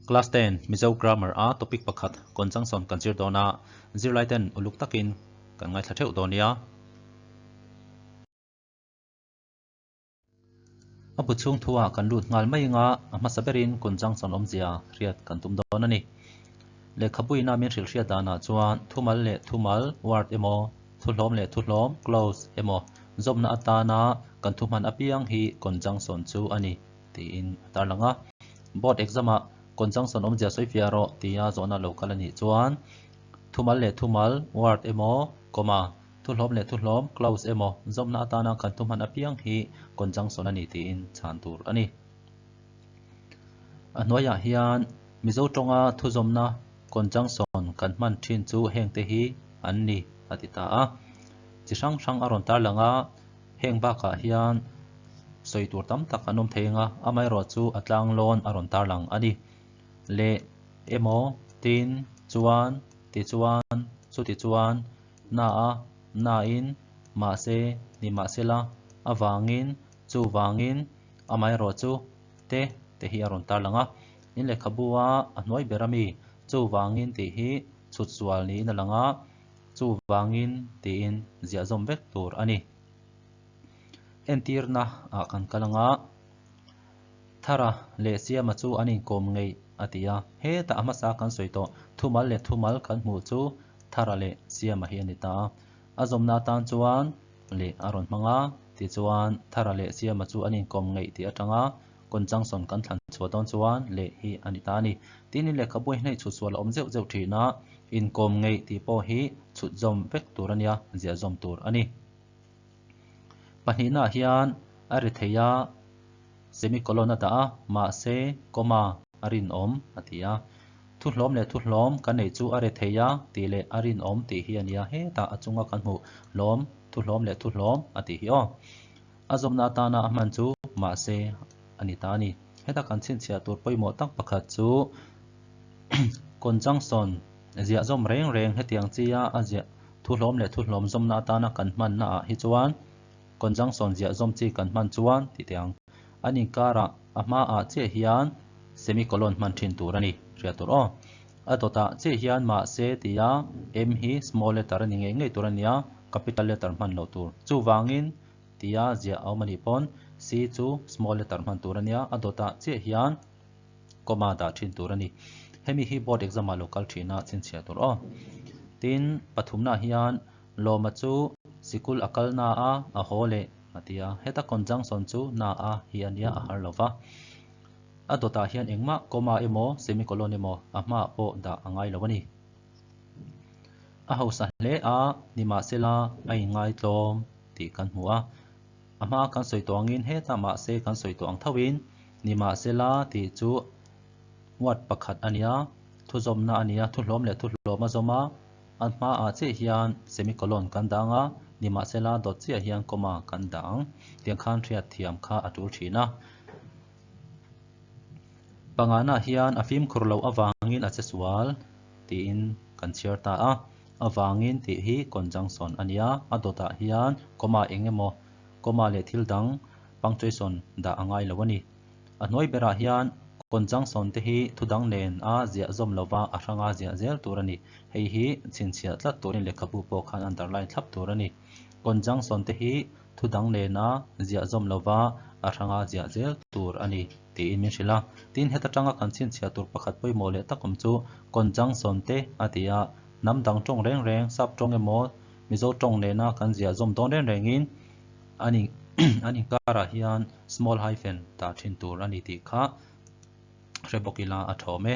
Class 10 Mizo Grammar a topic pakhat conjunction kan zir dawn a, zirlai ten uluk takin kan ngaithla theuh dawn nia. A bu chhung thu ah kan lut nghal mai anga a hmasa berin conjunction awmzia hriat kan tum dawn a ni. Lehkhabuina min hrilh hriat danah chuan thumal leh thumal, word, emaw, thuhlawm leh thuhlawm, clause, emaw zawmna atana kan thuhman apiang hi conjunction chu a ni tiin a tarlang a. Board exam-ah conjunction awmzia sawi fiah rawh tia zawhna lo kal a nih chuan thumal leh thumal, word, emaw, comma, Thuhlawm leh thuhlawm, clause, emaw, zawmna atana kan thuhman apiang hi conjunction a ni tiin chhan tur a ni. A hnuaiah hian Mizo tawnga thuzawmna conjunction kan hman thin chu hengte hi an ni a ti ta a. Chi hrang hrang a rawn tarlang a, heng bakah hian sawi tur tam tak an awm thei ang a, amaherawhchu a tlanglawn a rawn tarlang a ni. Leh, emaw, tin, chuan, tichuan, chutichuan, Na a, nain, mahse, nimahsela, avangin, chuvangin, amaherawhchu, te, te hi a rawn tarlang a. In lehkhabu-a a hnuai ber ami, chuvangin tih hi chhut sual niin a lang a, chuvangin tiin ziah zawm vek tur a ni. Entirna ah kan kal ang a, Thara leh Siama chu an inkawm ngeih a ti a, hetah a hmasa kan sawi tawh, thumal leh thumal kan hmuh chu Thara leh Siama hi a ni ta a. A zawmna atan chuan leh a rawn hmang a, tichuan Thara leh Siama chu an inkawm ngeih tih atanga conjunction kan thlan chhuah dawn chuan leh hi a ni ta a ni. Tin, in lehkhabu hi hnaih chhut sual a awm zeuh zeuh thin a, inkawm ngeih tih pawh hi chhut zawm vek tur a nia, ziah zawm tur a ni. Pahnihnaah hian a ri thei a, semicolon a dah a, mahse comma a rinawm a ti a. Thuhlawm leh thuhlawm kan neih chu a ri thei a tih leh a rinawm tih hi a nia, hetah a chunga kan hmuh hlawm, thuhlawm leh thuhlawm a tih hi aw. A zawmna atana a hman chu mahse a ni ta a ni. Heta kan chhinchhiah tur pawimawh tak pakhat chu conjunction ziah zawm reng reng hetiang chia a ziah thuhlawm leh thuhlawm zawmna atana kan hmanna ah hi chuan conjunction ziah zawm chi kan hman chuan tih teh ang. An inkarah a hma ah chiah hian semicolon hman thin tur a ni, hriat tur aw. A dawtah chiah hian mahse tia M hi small letter a ni ngei ngei tur a nia, capital letter hman loh tur. Chuvangin tia ziah a awm a nih pawn C chu small letter hman tur a nia, a dawtah chiah hian comma dah thin tur a ni. Hemi hi board exam ah lo kal thin a chhinchhiah tur aw. Tin, pathumnaah hian Lawma chu sikul a kal na a, a haw leh a ti a. Heta conjunction chu na a hi a nia a har lo va. A dawtah hian engmah comma emaw semicolon emaw a hmaah pawh dah a ngai lo a ni. A hausa hle a, nimahsela a inngaitlawm tih kan hmu a. A hma kan sawi tawh angin hetah mahse kan sawi tawh ang thoin nimahsela tih chu word pakhat a nia, thuzawmna a nia, thuhlawm leh thuhlawm a zawm a, a hmaah chiah hian semicolon kan dah ang a, nimahsela dawt chiah hian comma kan dah ang. Tiang khan hriat thiam kha a tul thin a. Pangana hian a fimkhur loh avangin a che sual tiin kan chhiar ta a. Avangin tih hi conjunction a nia, a dawtah hian comma eng emaw, comma leh thil dang punctuation dah a ngai lo a ni. A hnuai berah hian conjunction te hi thu dang nen a ziah zawm lova a hranga ziah zel tur a ni. Hei hi chhinchhiah tlat turin lehkhabu pawh khan underline thlap tur a ni. Conjunction te hi thu dang nena ziah zawm lova a hranga ziah zel tur a ni tiin min hrilh a. Tin, heta tanga kan chhinchhiah tur pakhat pawimawh leh tak awm chu conjunction te a ti a, hnam dang tawng reng reng, sap tawng emaw Mizo tawng nena kan ziah zawm dawn reng rengin an in an inkarah hian small hyphen dah thin tur a ni tih kha hre bawk ila a thawm e.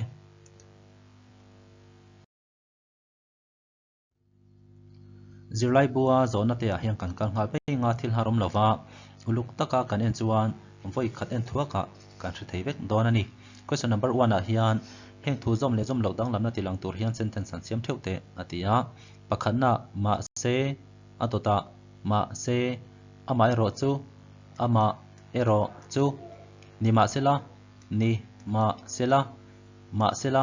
Zirlai bua zawhna te ah hian kan kal nghal phei nga thil har awm lova uluk taka kan en chuan vawi khat en thuak ah kan hre thei vek dawn a ni. Question number one ah hian heng thu zawm leh zawm loh danglamna ti lang tur hian sentence an siam theuh teh a ti a. Pakhatna mahse a dawtah mahse amah erawh chu amah erawh chu nimahsela ni mahsela mahsela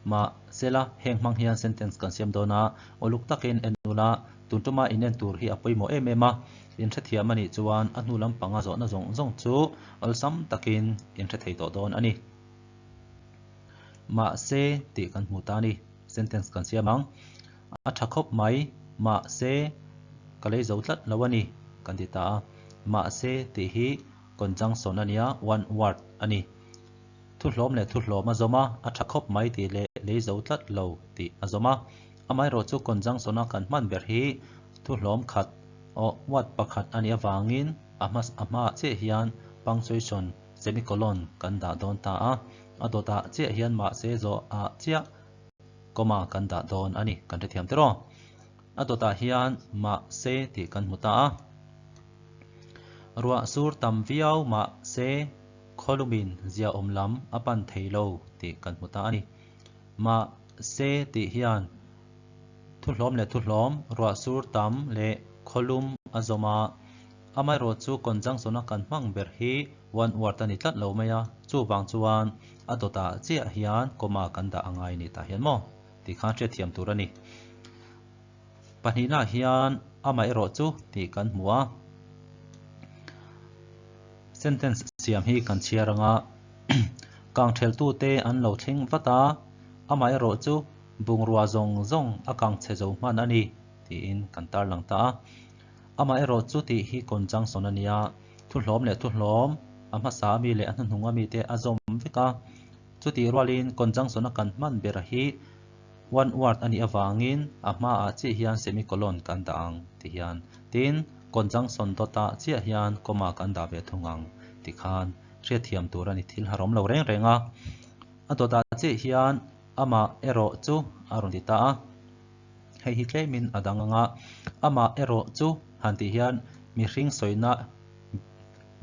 Mahsela, heng hmang hian sentence kan siam dawn a, uluk takin en ula, tun tuma in en tur hi a pawimawh em em a, in hrethiam a nih chuan a hnu lampanga zawhna zawng zawng chu awlsam takin in hre thei tawh dawn a ni. Mahse tih kan hmu ta a ni. Sentence kan siam ang. A tha khawp mai, mahse ka lei zo tlat lo a ni kan ti ta a. Mahse tih hi conjunction a nia, one word a ni. Thu hlawm leh thu hlawm a zawm a, a tha khawp mai tih leh lei zo tlat lo tih a zawm a. Amaherawh chu conjunction a kan hman ber hi thu hlawm khat aw word pakhat a nih avangin a hma a hmaah chiah hian punctuation semicolon kan dah dawn ta a, a dawtah chiah hian mahse zawhah chiah comma kan dah dawn a ni, kan hrethiam tiraw? A dawtah hian mahse tih kan hmu ta a, ruah sur tam viau mahse khawlumin ziaawm lam a pan thei lo tih kan hmu ta a ni. Mahse tih hian thu hlawm leh thu hlawm, ruah sur tam leh khawlum a zawm a, amaherawh chu conjunction a kan hmang ber hi one word a ni tlat lo mai a, chuvang chuan a dawtah chiah hian comma kan dah a ngai ni tah hian maw tih khan hriatthiam tur a ni. Pahnihnaah hian amaherawh chu tih kan hmu a, sentence siam hi kan chhiar ang a, kangtheltute an lo thleng vat a, amaherawh chu bungrua zawng zawng a kang chhe zo hman a ni tiin kan tarlang ta a. Amaherawh chu tih hi conjunction a nia, thu hlawm leh thu hlawm, a hmasa ami leh a hnuhnung ami te a zawm vek a, chutih rualin conjunction a kan hman ber hi One word a nih avangin a hmaah chiah hian semicolon kan dah ang ti hian. Tin, conjunction dawtah chiah hian comma kan dah ve thung ang ti khan hriatthiam tur a ni thil harawm lo reng reng a. A dawtah chiah hian amah erawh chu a rawn ti ta a. Hei hi tlemin a dang ang a, amah erawh chu han tih hian mihring sawina,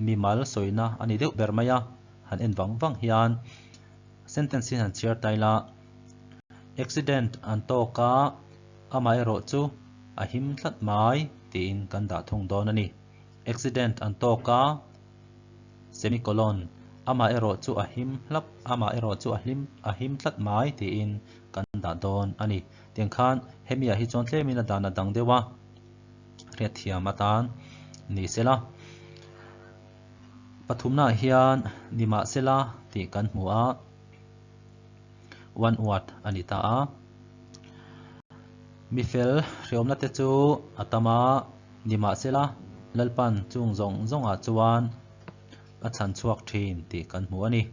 mimal sawina a ni deuh ber mai a, han en vang vang hian Sentence hi han chhiar ta ila, Accident an tawk a, amaherawh chu a him tlat mai tiin kan dah thung dawn a ni. Accident an tawk a, semicolon, amaherawh chu a him hlap, amaherawh chu a hlim, a him tlat mai tiin kan dah dawn a ni. Tiang khan hemi ah hi chuan tlemin a dan a dang deuh a, hriatthiam atan ni sela. Pathumnaah hian nimahsela tih kan hmu a, one word a ni ta a. Mifel hriawmna te chu a tam a, nimahsela Lalpan chung zawng zawngah chuan a chhan chhuak thin tih kan hmu a ni.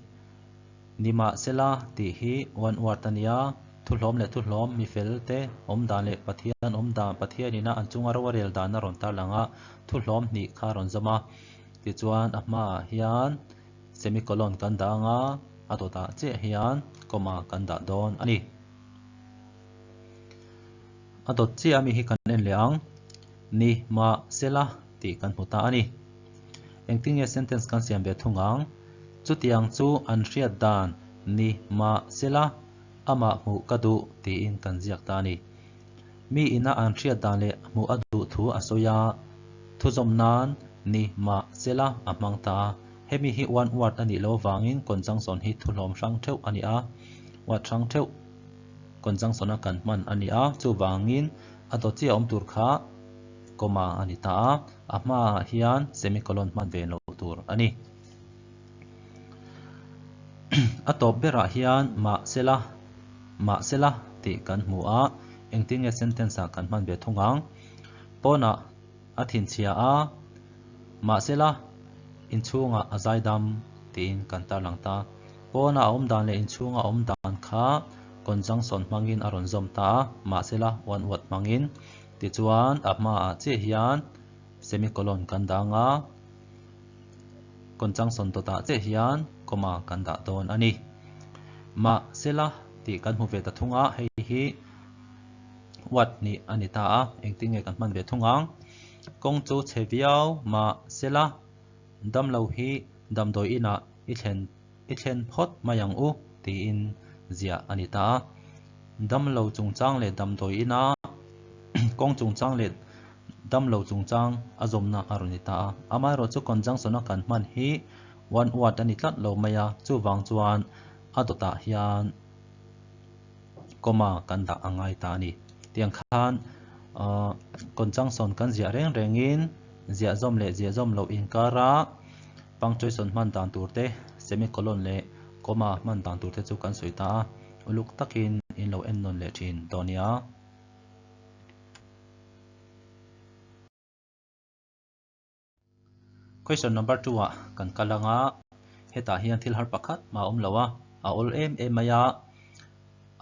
Nimahsela tih hi one word a nia, thuhlawm leh thuhlawm, mifel te awm dan leh Pathian awm dan, Pathian ina an chunga ro a rel dan a rawn tarlang a, thuhlawm hnih kha a rawn zawm a. Tichuan a hmaah hian semicolon kan dah ang a, a dawtah chiah hian comma kan dah dawn a ni. A dawt chiah ami hi kan en leh ang, ni mah sela tih kan hmu ta a ni. Engtin nge sentence kan siam ve thung ang? Chutiang chu an hriat dan ni mah sela amah hmuh ka duh tiin kan ziak ta a ni. Mi ina an hriat dan leh hmuh a duh thu a sawi a, thuzawm nan ni mah sela a hmang ta a. Hemi hi one word a nih loh avangin conjunction hi thuhlawm hrang theuh a ni a, word hrang theuh conjunction a kan hman a ni a, chuvangin a dawt chiah awm tur kha comma a ni ta a, a hmaah hian semicolon hman ve loh tur a ni. A tawp berah hian mah sela, mah sela tih kan hmu a, engtin nge sentence ah kan hman ve thung ang? Pawnah a thinchhia a, mahsela inchhungah a zaidam tiin kan tarlang ta. Pawnah a awm dan leh inchhunga a awm dan kha conjunction hmangin a rawn zawm ta a, mahsela one word hmangin. Tichuan a hmaah chiah hian semicolon kan dah ang a, conjunction dawtah chiah hian comma kan dah dawn a ni. Mahsela tih kan hmu ve ta thung a, hei hi word nih a ni ta a, engtin nge kan hman ve thung ang? Kawng chu chhe viau mahsela damlo hi damdawi inah i thlen i thlen phawt mai ang u tiin ziah a ni ta a. Damlo chungchang leh damdawi ina kawng chungchang leh damlo chungchang a zawmna a rawn ni ta a. Amaherawh chu conjunction a kan hman hi one word a ni tlat lo mai a, chuvang chuan a dawtah hian comma kan dah a ngai ta a ni. Tiang khan conjunction kan ziah reng rengin ziah zawm leh ziah zawm loh inkara punctuation hman dan tur te, semicolon leh. Comma hman dan tur te chu kan sawi ta a, uluk takin in lo en nawn leh thin dawn nia. Question number 2 ah kan kal anga hetah hian thil har pakhat mah a awm lo a, a awl em em mai a,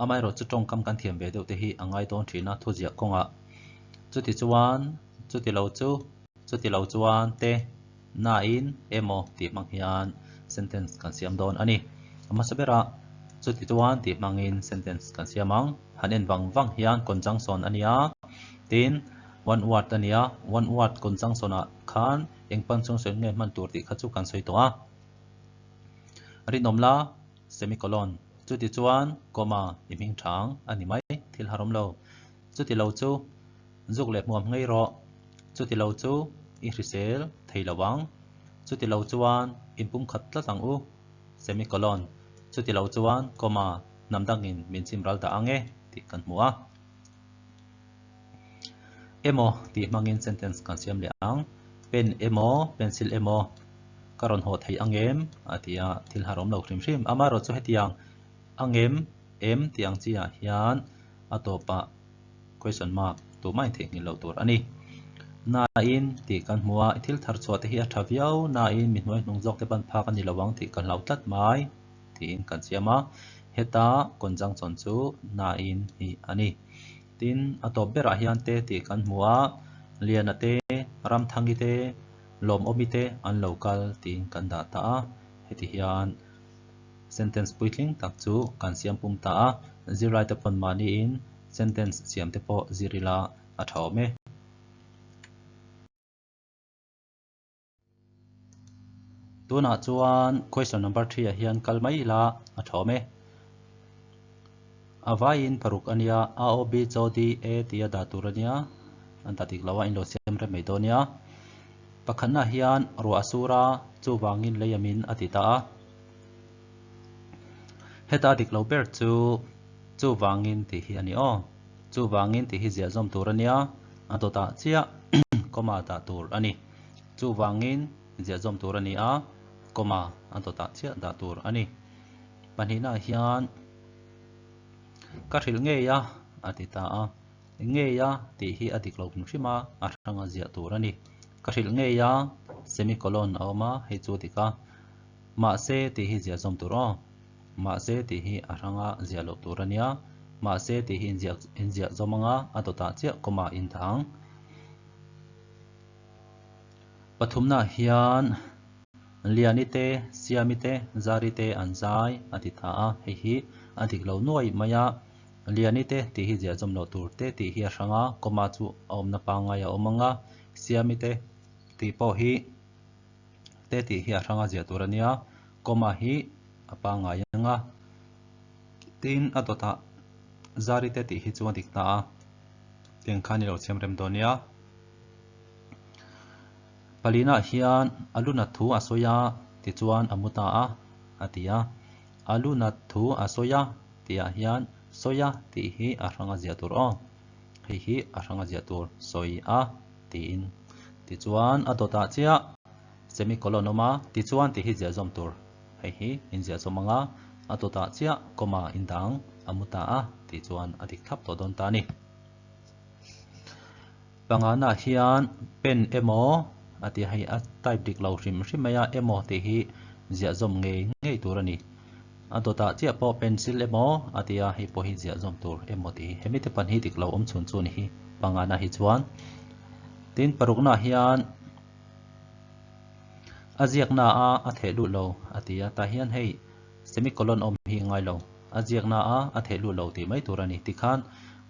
amaherawh chu tawngkam kan thiam ve deuh te hi a ngai dawn thin a thuziah kawngah. Chuti chuan, chuti lo chu, chuti lo chuan te nain emaw tih hmang hian sentence kan siam dawn a ni. A hmasa berah chuti chuan tih hmangin sentence kan siam ang. Han en vang vang hian conjunction a nia, tin one word a nia, one word conjunction ah khan eng punctuation nge hman tur tih kha chu kan sawi tawh a. Rinawm la, semicolon, chuti chuan comma i hming thang a ni mai, thil har awm lo. Chuti lo chu zuk leh hmuam ngei rawh, chuti lo chu i hrisel thei lo ang, chuti lo chuan inpumkhat tlat ang u, semicolon, chuti lo chuan comma hnam dangin min chim ral dah ang e tih kan hmu a. Emaw tih hmangin sentence kan siam leh ang. Pen emaw, pencil emaw ka rawn haw thei ang em? a ti a, thil har awm lo hrim hrim. Amaherawh chu hetiang ang em, em tih ang chi ah hian a tawpah question mark tumah in theihnghilh loh tur a ni. Nain tih kan hmu a, i thil thar chhuah te hi a tha viau nain mi hnuai hnung zawk te ban phak a ni lo ang tih ka hlau tlat mai. tiin kan siam a, heta conjunction chu nain hi a ni. Tin, a tawp berah hian te tih kan hmu a, Liana te, Ramthangi te, Lawmawmi te an lo kal tiin kan dah ta a, heti hian sentence puitling tak chu kan siam pum ta a, zirlaite pawn mahniin sentence siam te pawh zir ila a tha awm e. Tunah chuan question number 3 ah hian kal mai ila a tha awm e. A vaiin paruk a nia, A O B C O D A tih a dah tur a nia, an dah dik lo a, in lo siam rem mai dawn nia. Pakhatna hian ruah a sur a, chuvangin lei a min a ti ta a. Heta a dik lo ber chu chuvangin tih hi a ni aw. Chuvangin tih hi ziah zawm tur a nia, a dawtah chiah comma dah tur a ni. Chuvangin ziah zawm tur a ni a, comma a dawtah chiah dah tur a ni. Pahnihnaah hian ka hrilh ngei a, a ti ta a. Ngei a tih hi a dik lo hrim hrim a, a hranga ziah tur a ni. Ka hrilh ngei a, semicolon a awm a, hei chu a dik a. Mahse tih hi ziah zawm tur aw. Mahse tih hi a hranga ziah loh tur a nia. Mahse tih hi inziah inziah zawm anga a dawtah chiah comma in dah ang. Pathumnaah hian Liani te, Siami te, Zari te an zai a ti ta a, hei hi a dik lo nuai mai a. Liani te tih hi ziah zawm loh tur te tih hi a hrang a, comma chu a awmna pangngai a awm ang a, Siami te tih pawh hi te tih hi a hrang a ziah tur a nia, comma hi a pangngai ang a. Tin, a dawtah Zari te tih hi chu a dik ta a, tiang khan i lo chhem rem dawn nia. Palinaah hian a lu nat thu a sawi a tichuan a mu ta a, a ti a. A lu nat thu a sawi a tihah hian sawi a tih hi a hrang a ziah tur aw. Hei hi a hrang a ziah tur sawi a tiin. Tichuan a dawtah chiah semicolon awm a, tichuan tih hi ziah zawm tur. Hei hi inziah zawm anga a dawtah chiah comma indang a mu ta a tih chuan a dik thlap tawh dawn ta a ni. Pangana hian pen emaw a tih hei a type dik lo hrim hrim mai a, emaw tih hi ziah zawm ngei ngei tur a ni. A dawtah chiah pawh pencil emaw a ti a, hei pawh hi ziah zawm tur emaw tih hi hemi te pan hi dik lo awm chhun chu a ni hi pangana hi chuan. Tin parukna hian a ziakna a a theh lut lo a ti a, tah hian hei Semicolon awm hi ngai lo. A ziakna a a theih lut lo tih mai tur a ni. Tikhan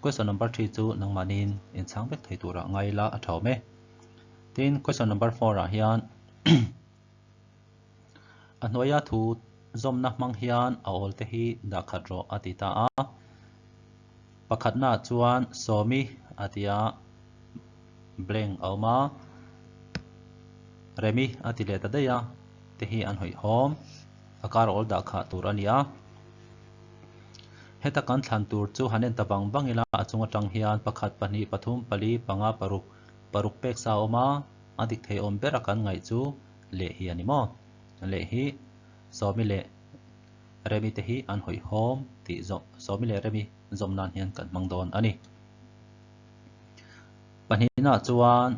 question number 3 chu nangmahniin inchhang vek thei turah ngai ila a tha awm e. Tin, question number 4 ah hian a hnuaia thu zawmna hmang hian a awl te hi dah khat rawh a ti ta a. Pakhatna chuan Sawmi a ti a, blank a awm a, Remi a ti leh ta daih a, te hi an hawihhawm. A kar awl dah khah tur a ni a. Heta kan thlan tur chu han en ta vang vang ila a chung atang hian pakhat, pahnih, pathum, pali, panga, paruk, paruk pek sa a awm a, a dik thei awm bera kan ngaih chu leh hi a ni maw? Leh hi Sawmi leh. Remi te hi an hawihhawm tih Sawmi leh Remi zawm nan hian kan hmang dawn a ni. Pahnihnaah chuan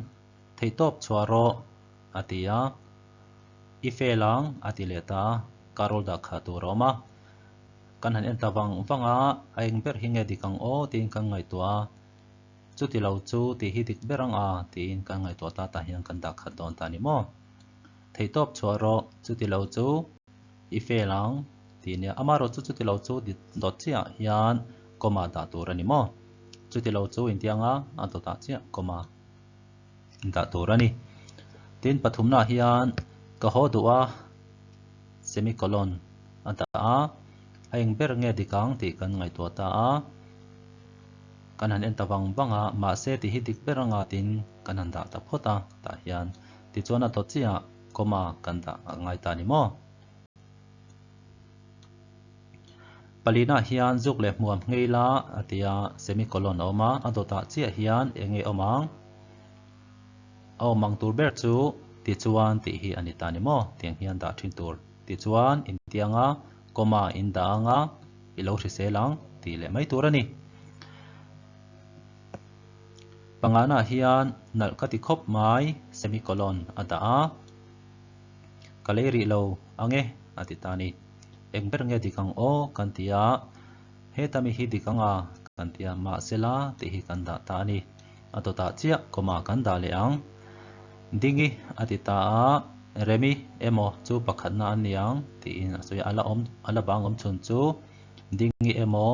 theihtawp chhuah rawh a ti a, I fail ang a ti leh ta a, Carol dah kha tur a awm a. Kan han en ta vang vang a, a eng ber hi nge dik ang aw tiin kan ngaihtuah a, chuti lo chu tih hi dik ber ang a tiin kan ngaihtuah ta tah hian kan dah khat dawn ta a ni maw? Theihtawp chhuah rawh, chuti lo chu i fail ang tih nia. Amaherawh chu chuti lo chu dawt chiah hian comma dah tur a ni maw? Chuti lo chu intiang a, a dawtah chiah comma dah tur a ni. Tin, pathumnaah hian ka haw duh a, semicolon a dah a, a eng ber nge dik ang tih kan ngaihtuah ta a, kan han en ta vang vang a, mahse tih hi dik ber anga tiin kan han dah ta phawt a, tah hian tichuan a dawt chiah comma kan dah a ngai ta a ni maw? Palinaah hian zuk leh hmuam nghei la a ti a, semicolon a awm a, a dawtah chiah hian eng nge awm ang? A awm ang tur ber chu tichuan tih hi a ni ta ni maw? Tiang hian dah thin tur. Tichuan intiang a, comma in dah ang a, i lo hrisel ang tih leh mai tur a ni. Panganaah hian nalh ka ti khawp mai, semicolon a dah a. Ka lei rih lo ang e, a ti ta a ni. Eng ber nge dik ang aw kan ti a, heta mi hi dik ang a kan ti a, mahsela tih hi kan dah ta a ni. A dawtah chiah comma kan dah leh ang. Dingi a ti ta a, Remi emaw chu pakhatna an ni ang tiin a sawi a, a la awm a la bang awm chhun chu Dingi emaw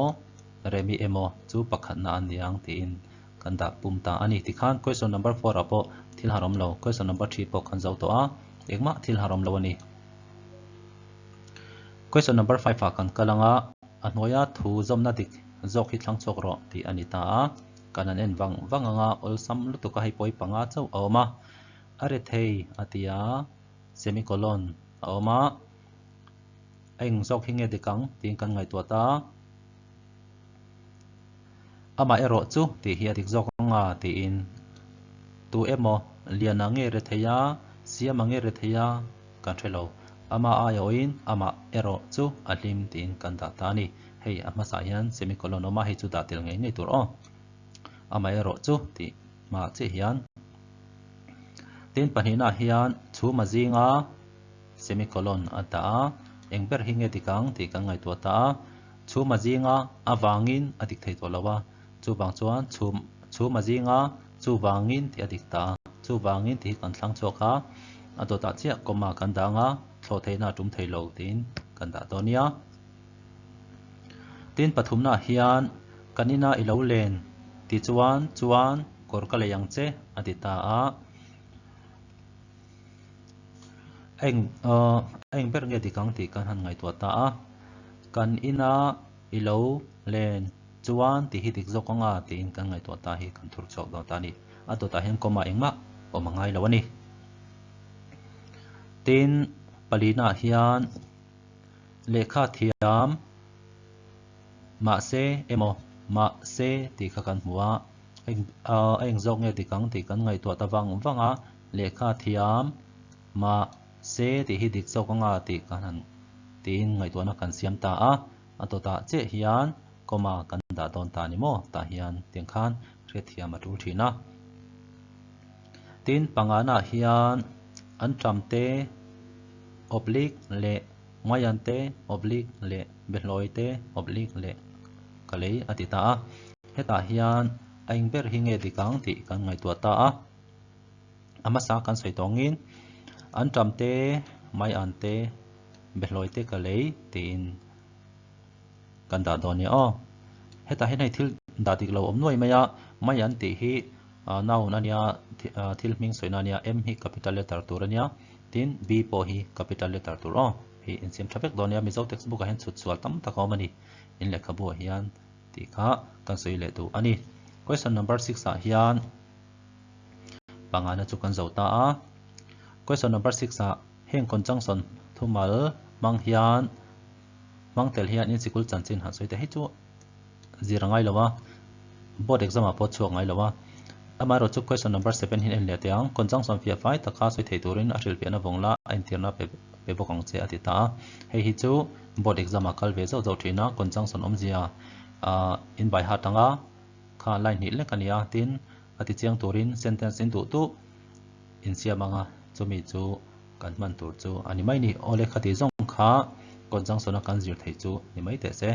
Remi emaw chu pakhatna an ni ang tiin kan dah pum ta a ni. Tikhan question number four ah pawh thil har awm lo, question number three pawh kan zo tawh a, engmah thil har awm lo a ni. Question number five ah kan kal ang a, a hnuaia thu zawmna dik zawk hi thlang chhuak rawh tih a ni ta a, kan han en vang vang ang a, awlsam lutuk a hei pawi panga chauh a awm a, a rethei a ti a, semicolon a awm a, a eng zawk hi nge dik ang tiin kan ngaihtuah ta a. Amah erawh chu tih hi a dik zawk ang a tiin tu emaw Liana nge re thei a, Siama nge re thei a kan hre lo. Ama aiawhin amah erawh chu a hlim tiin kan dah ta a ni. Hei a hmasah hian semicolon awm a, hei chu dah tel ngei ngei tur aw. Amah erawh chu tih hmaah chiah hian tin pahnihnaah hian chhuma zinga semicolon a dah a, eng ber hi nge dik ang tih kan ngaihtuah ta a. Chhum a zinga avangin a dik thei tawh lo a, chuvang chuan chhum chhum a zinga chuvangin tih a dik ta a, chuvangin tih hi kan thlang chhuak a, a dawtah chiah comma kan dah ang a, thlawh theihna a tum thei lo tiin kan dah dawn nia. Tin pathumnaah hian kan ina i lo len ti chuan chuan kawr ka lei ang che a ti ta a. A eng a eng ber nge dik ang tih kan han ngaihtuah ta a, kan ina i lo len chuan tih hi dik zawk anga tiin kan ngaihtuah ta hi kan thur chhuak dawn ta a ni. A dawtah hian comma engmah awm a ngai lo a ni. Tin, palinaah hian lehkha thiam mahse emaw mahse tih kha kan hmu a, a eng zawk nge dik ang tih kan ngaihtuah ta vang vang a, Lehkha thiam mah se tih hi dik zawk anga tih kan han tiin ngaihtuahna kan siam ta a, a dawtah chiah hian comma kan dah dawn ta a ni maw? Tah hian tiang khan hriatthiam a tul thin a. Tin, panganaah hian an ṭam te, oblique leh ngaian te, oblique leh behlawi te, oblique leh ka lei a ti ta a. Hetah hian a eng ber hi nge dik ang tih kan ngaihtuah ta a. A hmasa kan sawi tawh angin an ṭam te, mai an te, behlawi te ka lei tiin kan dah dawn nia aw. Hetah hian hei thil dah dik lo awm nuai mai a, mai an tih hi noun a nia, thil hming sawina a nia, M hi capital letter tur a nia, tin B pawh hi capital letter tur aw. Hei insiam tha vek dawn nia, Mizo textbook ah hian chhut sual tam tak a awm a ni, in lehkhabu ah hian tih kha kan sawi leh duh a ni. Question number 6 ah hian pangana chu kan zo ta a. Question number 6 ah heng conjunction thumal hmang hian hmang tel hian in sikul chanchin han sawi te hei chu zir a ngai lo a, board exam ah pawh chhuak ngai lo a. Amaherawh chu question number 7 hian en leh teh ang. Conjunction fiah fai taka sawi thei turin a hrilhfiahna vawng la a intirna pe. pe bawk ang che a ti ta a. Hei hi chu board exam ah kal ve zauh zauh thin a, conjunction awmzia ah in by heart anga kha line hnih lek a ni a, tin a ti chiang turin sentence in duh duh insiam anga chumi chu kan hman tur chu a ni mai ni. Awle khati zawng kha conjunction a kan zir theih chu ni mai teh se.